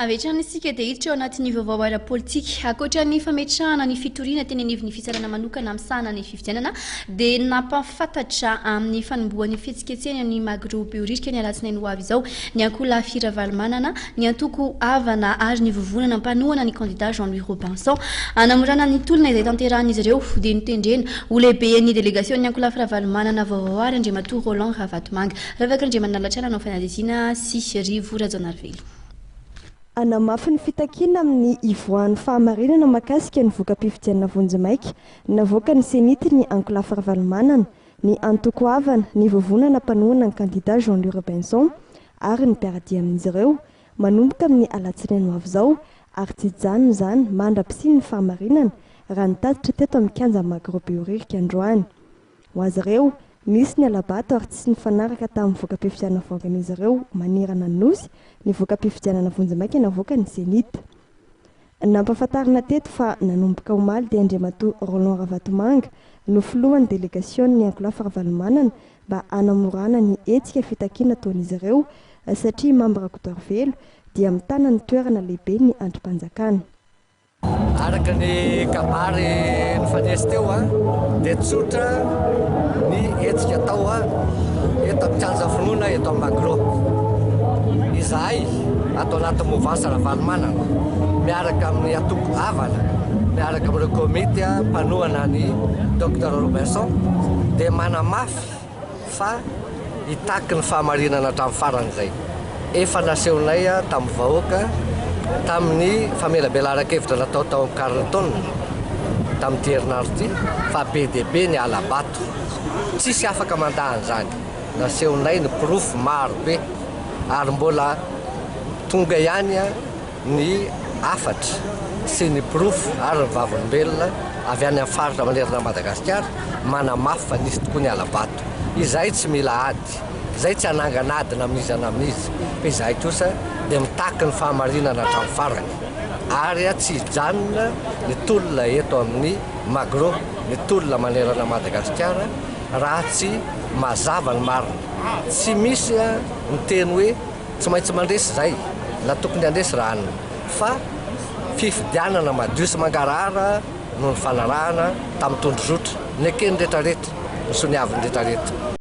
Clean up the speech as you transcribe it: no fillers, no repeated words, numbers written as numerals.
Avy hatrany isika dia hiditra ao anatin'ny vaovao ara-politika. Ankoatra ny fametrahana ny fitoriana teny anivon'ny fitsarana manokana misahana ny fifidianana dia nampahafantatra amin'ny fanombohan'ny fihetsiketsehana ny Magro Behoririka ny alatsinainy ho avy izao ny ankolafy Ravalomanana, ny antoko Avana ary ny vovonana mpanohana ny kandida Jean Louis Robinson. Hanamorana ny tolona izay tanterahan'izy ireo dia notendrena ho lehiben'ny delegasion'ny ankolafy Ravalomanana vaovao ary Andriamatoa Roland Ravatomanga. Ravaka Andriamanalatra nanao fanadihadiana sy Rivo Rajaonarivelo. Hanamafy ny fitakiana amin'ny hivoahan'ny fahamarinana mahakasika ny voka-pifidianana vonjimaika navoakan'ny Cenit ny ankolafy Ravalomanana, ny antoko Avana, ny vovonana mpanohana ny kandida Jean Louis Robinson ary ny mpiara-dia amin'izy ireo, manomboka amin'ny alatsinainy ho avy izao ary tsy hijanona izany mandra-pisian'ny fahamarinana, raha ny tatitra teto amin'ny kianja Magro Behoririka androany. Ho azy ireo, nisy ny hala-bato ary tsy nifanaraka tamin'ny voka-pifidianana voakan'izy ireo manerana ny Nosy ny voka-pifidianana vonjimaika navoakan'ny Cenit. Nampahafantarina teto fa nanomboka omaly dia Andriamatoa Roland Ravatomanga no filohan'ny delegasionin'ny ankolafy Ravalomanana mba hanamorana ny hetsika fitakiana ataon'izy ireo satria i Mamy Rakotoarivelo dia mitana ny toerana lehiben'ny andrim-panjakana. Araka ny kabary nifanesy teo dia tsotra ny hetsika atao eto amin'ny kianja finoana eto amin'ny Magro. Izahay ato anatin'ny mouvance Ravalomanana miaraka amin'ny antoko Avana, miaraka amin'ireo komity mpanohana an'i Docteur Robinson dia manamafy fa hitaky ny fahamarinana hatramin'ny farany izay efa nasehonay tamin'ny vahoaka tamin'ny famelabelaran-kevitra natao tao amin'ny Carlton tamin'ity herinandro ity fa be dia be ny hala-bato. Tsisy afaka mandà an'izany. Nasehonay ny porofo maro be ary mbola tonga ihany ny hafatra sy ny porofo ary ny vavolombelona avy any amin'ny faritra manerana an'i Madagasikara manamafy fa nisy tokoa ny hala-bato. Izahay tsy mila ady, izahay tsy hanangana ady na amin'iza na amin'iza, fa izahay kosa dia mitaky ny fahamarinana hatramin'ny farany ary tsy hijanona ny tolona eto amin'ny Magro, ny tolona manerana an'i Madagasikara raha tsy mazava ny marina. Tsy misy miteny hoe. Tsy maintsy mandresy izay na tokony handresy raha ny fa fifidianana madio sy mangarahara no nifanarahana tamin'ny tondrozotra neken'ny retraretra, nosoniavin'ny retraretra.